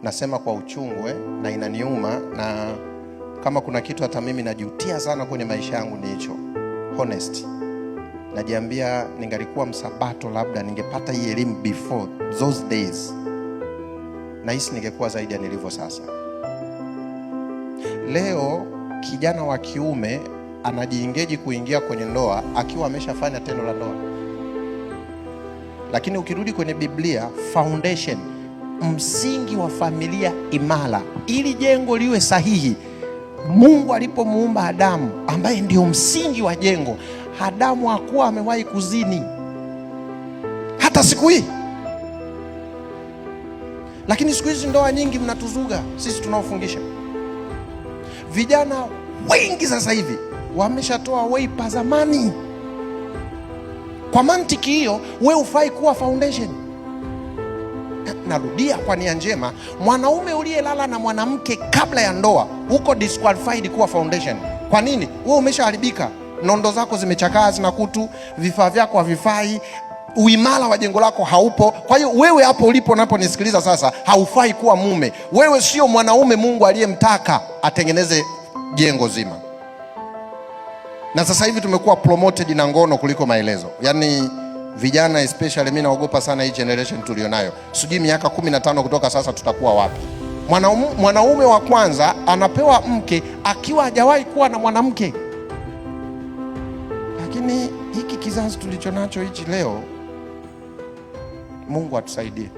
Nasema kwa uchungu na inaniuma, na kama kuna kitu hata mimi najutia sana kwenye maisha yangu ni hicho. Honest, najiambia ningalikuwa msabato, labda ningepata hii elimu before those days, nahisi ningekuwa zaidi ya nilivyo sasa. Leo kijana wa kiume anajiengage kuingia kwenye ndoa akiwa ameshafanya tendo la ndoa, lakini ukirudi kwenye Biblia, foundation, msingi wa familia imara, ili jengo liwe sahihi, Mungu alipomuumba Adamu ambaye ndio msingi wa jengo, Adamu hakuwa amewahi kuzini hata siku hii. Lakini siku hizi ndoa nyingi mnatuzuga sisi tunaofungisha. Vijana wengi sasa hivi wameshatoa weipa zamani. Kwa mantiki hiyo, we hufai kuwa foundation. Narudia kwa nia njema, mwanaume uliyelala na mwanamke kabla ya ndoa uko disqualified kuwa foundation. Kwa nini? Wewe umeshaharibika, nondo zako zimechakaa, zina kutu, vifaa vyako havifai, uimara wa jengo lako haupo. Kwa hiyo wewe hapo ulipo unaponisikiliza sasa, haufai kuwa mume. Wewe sio mwanaume Mungu aliyemtaka atengeneze jengo zima. Na sasa hivi tumekuwa promoted na ngono kuliko maelezo. Yaani vijana especially, mimi naogopa sana hii generation tulionayo. Sijui miaka 15 kutoka sasa tutakuwa wapi. Mwanaume wa kwanza anapewa mke akiwa hajawahi kuwa na mwanamke. Lakini hiki kizazi tulichonacho hichi leo, Mungu atusaidie.